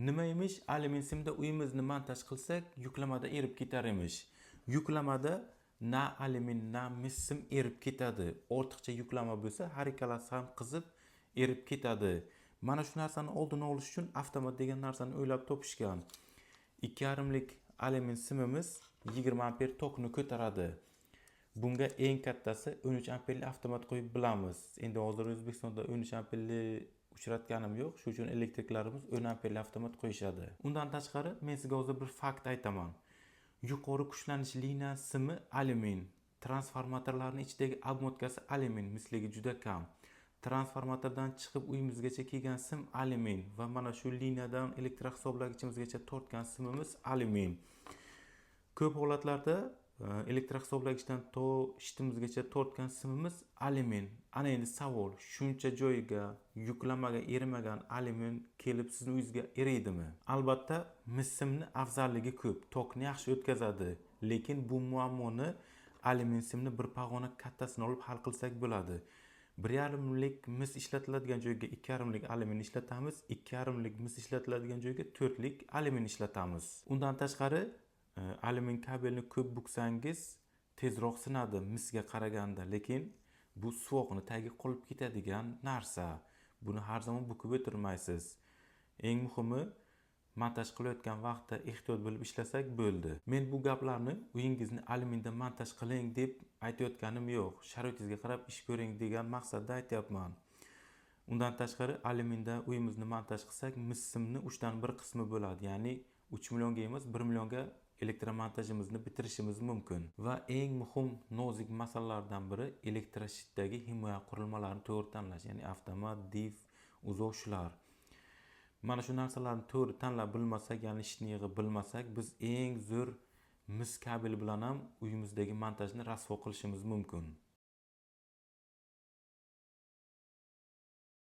Nima emish? Alyumin simda uyimizni montaj qilsak, yuklamada erib ketar emish. Yuklamada na alyumin, na mis sim erib ketadi. Ortiqcha yuklama bo'lsa, har ikkalasi ham qizib erib ketadi. Mana shu narsani oldini olish uchun avtomat degan narsani o'ylab topishgan. 2,5lik alyumin simimiz 20 amper tokni ko'taradi. Bunga eng kattasi 13 amperli avtomat qo'yib bilamiz. Endi hozir O'zbekistonda 13 amperli uchratganim yo'q. Shuning uchun elektriklarimiz 10 amperli avtomat qo'yishadi. Undan tashqari, men sizga hozir bir fakt aytaman. Yuqori kuchlanish liniya simi alyumin, transformatorlarning ichidagi обмотка si alyumin, misligi juda kam. Transformatordan chiqib uyimizgacha kelgan sim alyumin va mana shu liniyadan elektrohisoblagichimizgacha tortgan simimiz alyumin. Ko'p holatlarda elektrohisoblagichdan to shitimizgacha tortgan simimiz alyumin. Ana endi savol: shuncha joyga yuklamaga erimagan alyumin kelib sizni uyingizga eriydimi? Albatta, mis simni afzalligi ko'p, tokni yaxshi o'tkazadi, lekin bu muammoni alyumin simni bir pog'ona kattasini olib hal qilsak bo'ladi. 1,5lik mis ishlatiladigan joyga 2,5lik alyumin ishlatamiz, 2,5lik mis ishlatiladigan joyga 4lik alyumin ishlatamiz. Undan tashqari, alyumin kabelni ko'p buksangiz, tezroq sinadi misga qaraganda, lekin bu suvoqni tagi qolib ketadigan narsa. Buni har zamon bukib o'tirmaysiz. Eng muhimi, montaj qilayotgan vaqtda ehtiyot bo'lib ishlasak bo'ldi. Men bu gaplarni uyingizni alyuminda montaj qiling deb aytayotganim yo'q. Sharoitingizga qarab ish ko'ring degan maqsadda aytyapman. Undan tashqari, alyuminda uyimizni montaj qilsak, mis simni 1/3 qismi bo'ladi. Ya'ni 3 millionga emas, 1 millionga elektromontajimizni bitirishimiz mumkin. Va eng muhim nozik masalalardan biri elektroshitdagi himoya qurilmalarini to'g'ri tanlash, ya'ni avtomat, dif, uzoq shular. Mana shu narsalarni to'g'ri tanlab bilmasak, ya'ni shitni yig'ib bilmasak, biz eng zo'r mis kabel bilan ham uyimizdagi montajni rasvo qilishimiz mumkin.